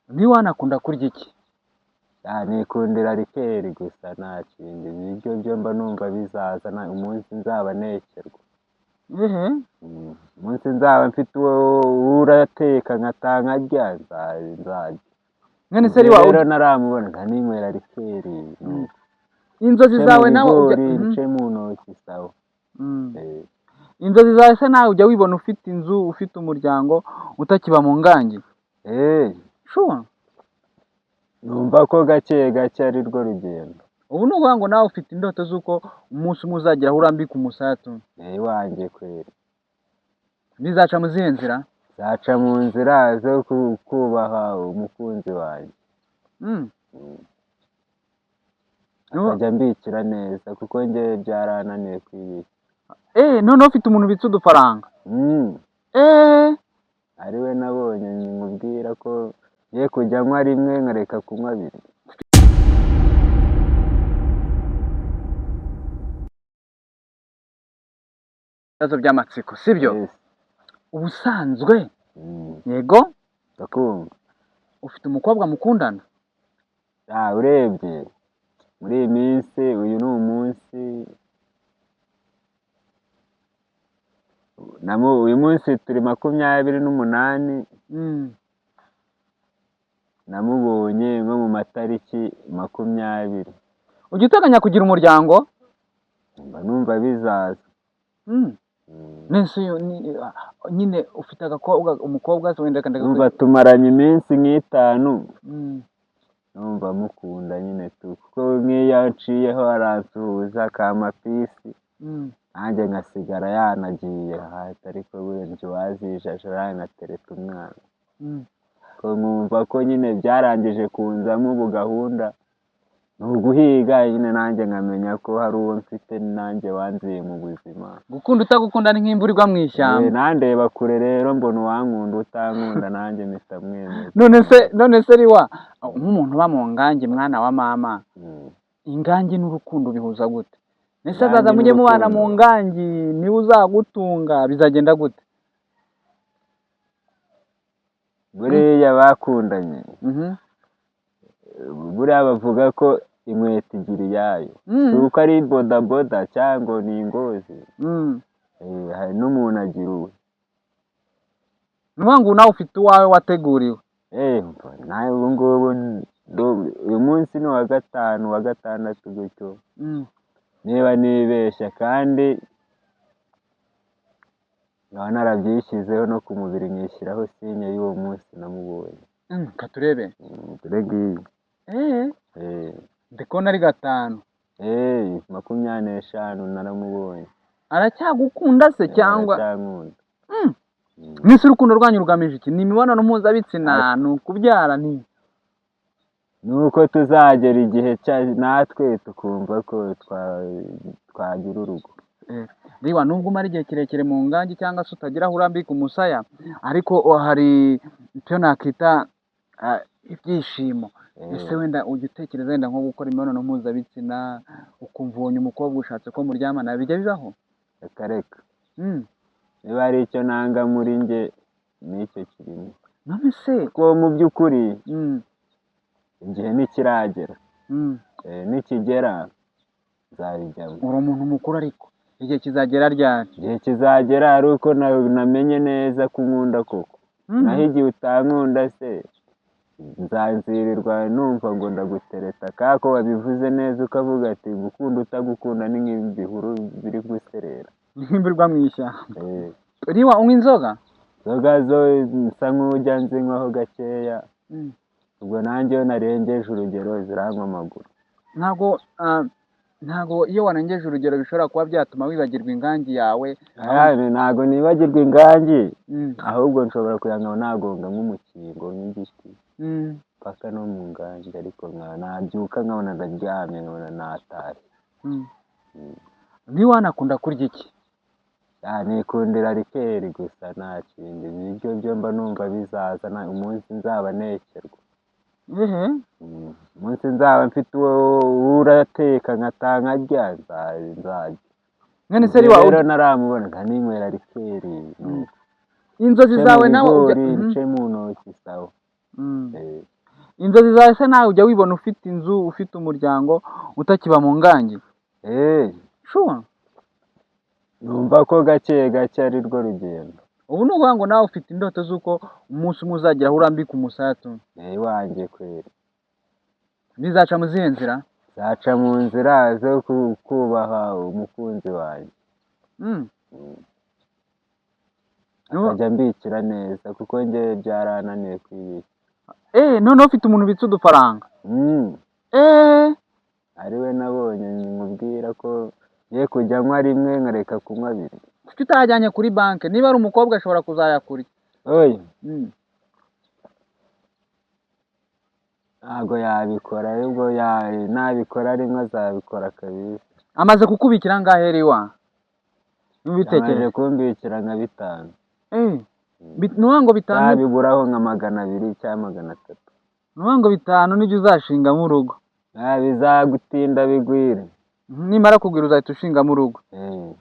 Niba wanakunda kurya iki? Ah, nikundira liqueur gusa, nta kindi. Ibiryo byo mba numva bizaza umunsi nzaba nekerwa. Ehe. Umunsi nzaba mfite uwo urateka nkataha nkarya, nzarya. Mwene se Igihe Riwa, rero naramubona nkaninywera liqueur. Inzozi Nce zawe mu nawe ujya bigori, nce mu ntoki, sawa. Inzozi zawe se nawe ujya wibona ufite inzu, ufite umuryango, utakiba mu ngangi? Eh. Sure? Numva ko gake gake ari rwo rugendo. Ubu ni ukuvuga ngo nawe ufite indoto z'uko umunsi umwe uzagera aho urambika umusaya tu? Eh, iwanjye kweri. Bizaca mu zihe nzira? Zaca mu nzira zo kubaha umukunzi wanjye. Akajya ambikira neza, kuko njye byarananiye kwibika. Eh, noneho ufite umuntu ubitsa udufaranga? Mm. Eh. Ari we nabonye mubwira ko ngiye kujya nywa rimwe nkareka kunywa abiri. Ibibazo by'amatsiko, sibyo? Yes. Ubusanzwe, yego? Ndakumva. Ufite umukobwa mukundana? Ah, urebye muri iyi minsi, uyu ni umunsi uyu munsi turi 28. Namubonye nko mu matariki 20. Ujya uteganya kugira umuryango? Mba numva bizaza. Nese uyu nyine ufite agakobwa, umukobwa se wenda Numva tumaranye iminsi nk'itanu. Numva mukunda nyine tu, kuko nk'iyo anciyeho aransuhuza akampa peace, nanjye nkasigara yanagiye hasi, ariko burya uwazijajara yanatereta umwana. Ko nkumva ko nyine byarangije kunzamo, ubu gahunda ni uguhiga nyine, nanjye nkamenya ko hari uwo mfite nanjye wanziye mu buzima. Gukunda utagukunda ni nk'imvura igwa mu ishyamba. Nandeba kure rero mbona uwankunda, utankunda nanjye mpita mwemeza. None se Riwa, nk'umuntu uba mu ngangi, mwana wa mama, ingangi n'urukundo bihuza gute? Ese Ingangi azaza mujye mubana mu n'urukundo. ngangi, niwe uzagutunga, bizagenda gute? Buriya bakundanye, buriya bavuga ko inkweto igira iyayo. Si uko ari bodaboda cyangwa ni ingozi. Hari n'umuntu agira uwe. Ni ukuvuga ngo nawe ufite uwawe wateguriwe? Eh, umva, nawe ubu ngubu uyu munsi ni uwa gatanu, uwa gatandatu gutyo, niba nibeshya, kandi nkaba narabyishyizeho no ku mubiri nkishyiraho signe y'uwo munsi namubonye. Ka turebe. Dore ngiyi. Eh, Eh, ndi kubona ari gatanu. Eh, 25 naramubonye. Aracyagukunda se cyangwa? Aracyankunda. Mwese urukundo rwanyu rugamije iki? Ni imibonano mpuzabitsina, ni ukubyara, ni Nuko tuzagera igihe natwe tukumva ko twagira urugo. Riwa, nubwo umara igihe kirekire mu ngangi cyangwa se utagira aho urambika umusaya, ariko hari icyo nakita ibyishimo. Ese wenda ujya utekereza wenda nko gukora imibonano mpuzabitsina, ukumva ubonye umukobwa ushatse ko muryamana, bijya bibaho? Reka reka. Niba hari icyo nanga muri njye, nicyo kirimo. None se Kuko mu by'ukuri igihe ntikiragera. Nikigera nzabijyamo. Uri umuntu mukuru, ariko igihe kizagera ryari? Igihe kizagera ari uko namenye neza ko unkunda koko. Naho igihe utankunda se, nzanzirirwa numva ngo ndagutereta, kako wabivuze neza ukavuga ati gukunda utagukunda ni nk'ibihuru biri guserera. Ni nk'imvura igwa mu ishyamba. Eh. Riwa, unywa inzoga? Inzoga zo nsa nk'ujya nzinywaho gakeya. Ubwo nanjye iyo narengeje urugero ziranywa amaguru. Ntabwo iyo warengeje urugero bishobora kuba byatuma wibagirwa ingangi yawe? Ah, ntabwo nibagirwa ingangi, ahubwo nshobora kugira ngo nagonga nk'umukingo, nk'igiti, paka no mu ngangi, ariko nabyuka nkabona ndaryamye, nkabona natashye. Niba wanakunda kurya iki? Ah, nikundira liqueur gusa, nta kindi. Ibiryo byo mba numva bizaza umunsi nzaba nekerwa. Ehe. Umunsi nzaba mfite uwo urateka nkataha nkarya, nzarya. Mwene se Igihe Riwa, rero naramubona nkaninywera liqueur. Inzozi Nce zawe mu nawe ujya bigori, nce mu ntoki, sawa. Inzozi zawe se nawe ujya wibona ufite inzu, ufite umuryango, utakiba mu ngangi? Eh. Sure? Numva ko gake gake ari rwo rugendo. Ubu ni ukuvuga ngo nawe ufite indoto z'uko umunsi umwe uzagera aho urambika umusaya tu? Eh, iwanjye kweri. Bizaca mu zihe nzira? Zaca mu nzira zo kubaha umukunzi wanjye. Akajya ambikira neza, kuko njye byarananiye kwibika. Eh, noneho ufite umuntu ubitsa udufaranga? Mm. Eh. Ari we nabonye mubwira ko ngiye kujya nywa rimwe nkareka kunywa abiri. Kuki utajyanye kuri banki? Niba ari umukobwa ashobora kuzayakurya. Oya. Ntabwo yabikora, ahubwo nabikora rimwe azabikora kabiri. Amaze kukubikira angahe, Riwa? Yamaze N'ubitekerezo. kumbikira nka 5. Eh, ni ukuvuga ngo 5. Yabiburaho nka 200 cyangwa 300. Ni ukuvuga ngo 5 nibyo uzashingamo urugo. Bizagutinda bigwire. Nimara kugwira uzahita ushingamo urugo. Eh.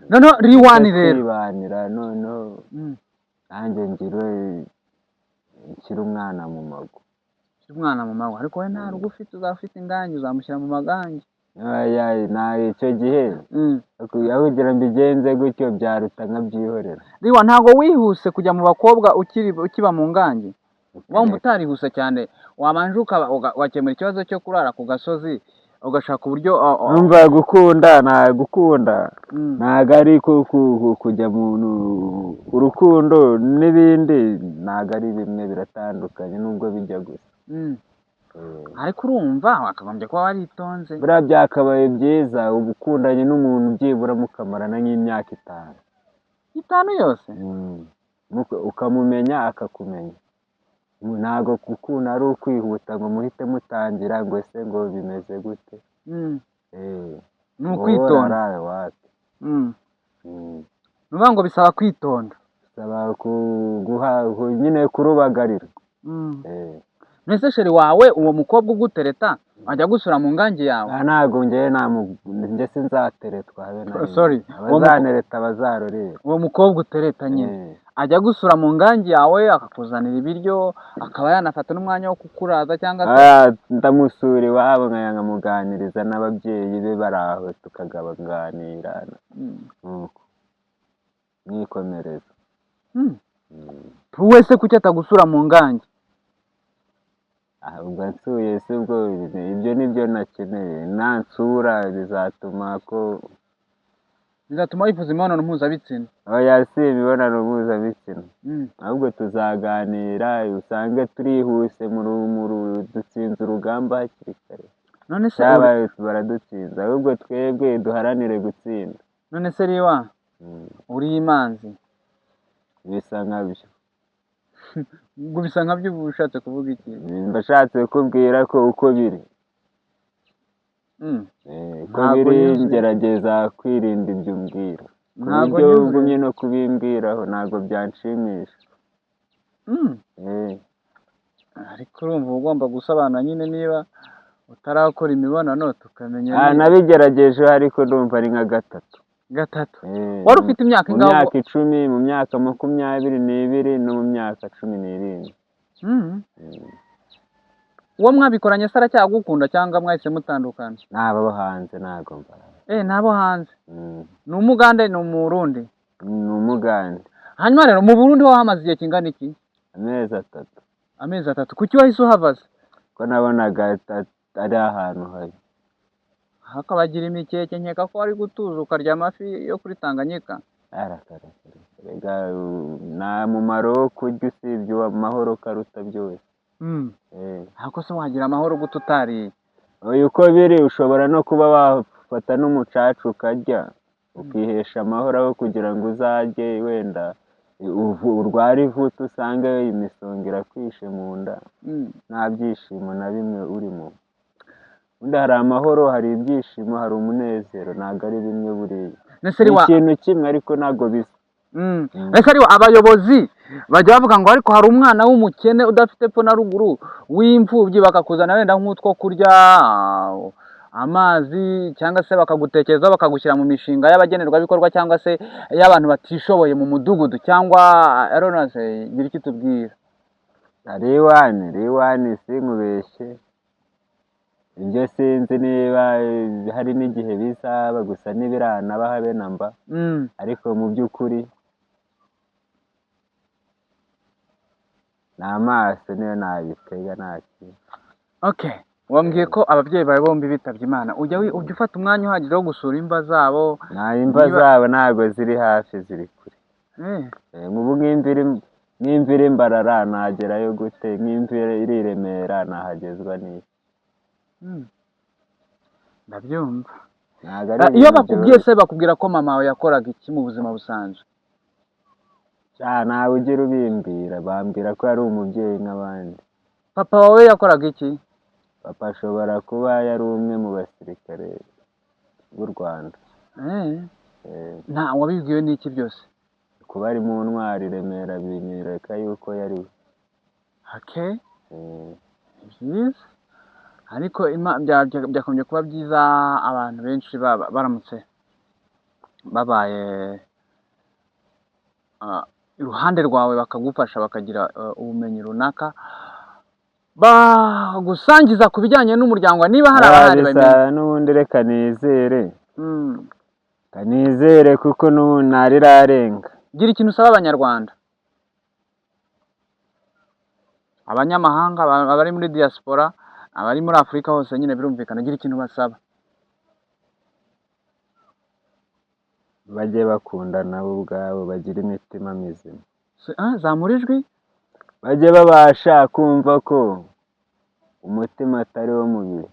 Noneho Riwani rero. Kwibanira noneho nanjye ngire nshyire umwana mu mago. Umwana mu mago, ariko we nta rugo ufite, uzaba ufite ingangi uzamushyira mu magangi. Oya, nta icyo gihe. Aho kugira mbigenze gutyo byaruta nkabyihorera. Riwa, ntabwo wihuse kujya mu bakobwa ukiba mu ngangi? Wumva utarihuse cyane, wabanje ugakemura ikibazo cyo kurara ku gasozi, ugashaka uburyo Numva gukunda, nta gukunda. Ntabwo ari kujya mu urukundo n'ibindi, ntabwo ari bimwe, biratandukanye nubwo bijya gusa. Ariko urumva wakagombye kuba waritonze. Buriya byakabaye byiza uba ukundanye n'umuntu byibura mukamarana nk'imyaka 5. 5 yose? Ukamumenya akakumenya. Ntabwo gukunda ari ukwihuta ngo muhite mutangira ngo ese ngo bimeze gute. Ni ukwitonda. Ni ukuvuga ngo bisaba kwitonda. Bisaba nyine kurubagarira. Mbese chéri wawe, uwo mukobwa ugutereta, ajya gusura mu ngangi yawe? Ntabwo njyewe njye sinzateretwa habe na rimwe. Sorry. Abazanereta bazarorera. Uwo mukobwa utereta nyine ajya gusura mu ngangi yawe, akakuzanira ibiryo, akaba yanafata n'umwanya wo kukuraza cyangwa se? Ndamusura iwabo nkamuganiriza n'ababyeyi be bari aho, tukagabanganira nuko mwikomereza. Wese kuki atagusura mu ngangi? Ubwo nsuye se ubwo ibyo nibyo nakeneye, nansura bizatuma ko Bizatuma wifuza imibonano mpuzabitsina? Oya, si imibonano mpuzabitsina, ahubwo tuzaganira usange turihuse, dutsinze urugamba hakiri kare. None se Baradutsinze, ahubwo twebwe duharanire gutsinda. None se Riwa, uri imanzi? Bisa nkabyo. Ngo bisa nkabyo, uba ushatse kuvuga iki? Mbashatse kukubwira ko uko biri. Uko Ntabwo biri, nyuzwe. ngerageza kwirinda ibyo umbwira. Ku Ntabwo buryo nyuzwe. ugumye no kubimbwiraho ntabwo byanshimisha. Ariko urumva uba ugomba gusobanura nyine niba utarakora imibonano tukamenya. Nabigerageje ariko ndumva ari nka 3. 3? Wari ufite imyaka Mu ingahe? myaka 10, mu myaka 22 no mu myaka 17. Uwo mwabikoranye se aracyagukunda cyangwa mwahise mutandukana? N'abo bo hanze ntabwo mbara. N'abo hanze. Ni umugande, ni umurundi? Ni umugande. Hanyuma rero mu Burundi ho hamaze igihe kingana iki? Amezi 3. Amezi 3. Kuki wahise uhava se? Ko nabonaga ari ahantu habi. Hakabagira imikeke, nkeka ko wari gutuza ukarya amafi yo kuri Tanganyika. Rega nta mumaro wo kurya usibye amahoro karuta byose. Ariko se wagira amahoro gute utariye? Oya, uko biri ushobora no kuba wafata n'umucaca ukarya ukihesha amahoro, aho kugira ngo uzajye wenda urware ivutu usange imisonga irakwishe mu nda, nta byishimo na bimwe urimo. Ubundi hari amahoro, hari ibyishimo, hari umunezero, ntabwo ari bimwe buriya. Ni ikintu kimwe ariko ntabwo bisa. Ese ariwe abayobozi bajya bavuga ngo ariko hari umwana w'umukene udafite epfo na ruguru w'imfubyi, bakakuzana wenda nk'utwo kurya, amazi, cyangwa se bakagutekerezaho bakagushyira mu mishinga y'abagenerwabikorwa cyangwa se y'abantu batishoboye mu mudugudu, cyangwa Aronase, gira icyo utubwira. Riwani sinkubeshye, ibyo sinzi niba hari n'igihe bizaba, gusa ntibiranaba habe na mba, ariko mu by'ukuri ni amaso niyo nabitega nta kintu. Okay, wambwiye ko ababyeyi bawe bombi bitabye Imana, ujya ufata umwanya uhagije wo gusura imva zabo? Nta imva zabo ntabwo ziri hafi, ziri kure. Ubu nk'imva iri Mbarara nagerayo gute? Nk'imva iri i Remera nahagezwa n'iki? Ndabyumva. Iyo bakubwiye se bakubwira ko mama wawe yakoraga iki mu buzima busanzwe? Ntawe ugira ubimbwira, bambwira ko yari umubyeyi nk'abandi. Papa wawe yakoraga iki? Papa ashobora kuba yari umwe mu basirikare b'u Rwanda. Nta wabibwiwe n'iki byose? Kuba ari mu ntwari Remera binyereka yuko yari we. Okay, ni byiza, ariko byakomeje kuba byiza abantu benshi baramutse babaye iruhande rwawe bakagufasha, bakagira ubumenyi runaka bagusangiza ku bijyanye n'umuryango, niba hari abahari babimenya. N'ubundi reka nizere, nizere kuko n'ubu ntarirarenga. Gira ikintu usaba abanyarwanda, abanyamahanga, abari muri diaspora, abari muri Afurika hose nyine birumvikana, gira ikintu basaba. Bajye bakundana bo ubwabo, bagire imitima mizima. Zamura ijwi. Bajye babasha kumva ko umutima atari wo mubiri.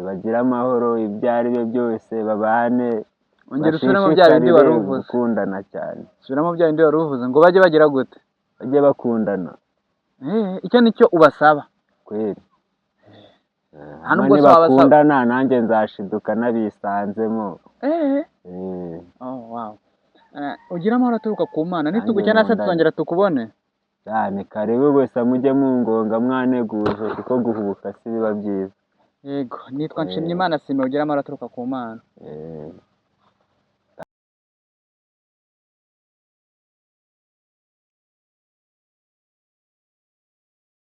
Bagire amahoro, ibyo ari byo byose babane. Ongera usubiremo bya bindi wari uvuze. Gukundana cyane. Subiramo bya bindi wari uvuze ngo bajye bagira gute? Bajye bakundana. Icyo nicyo ubasaba. Kweli. Nibakundana nanjye nzashiduka nabisanzemo. Ugira amahoro aturuka ku Mana, nitugukena se tuzongera tukubone. Ni karibu gusa mujye mungonga mwaneguje, kuko guhubuka si biba byiza. Yego, nitwa Nshimyimana Sima, ugira amahoro aturuka ku Mana.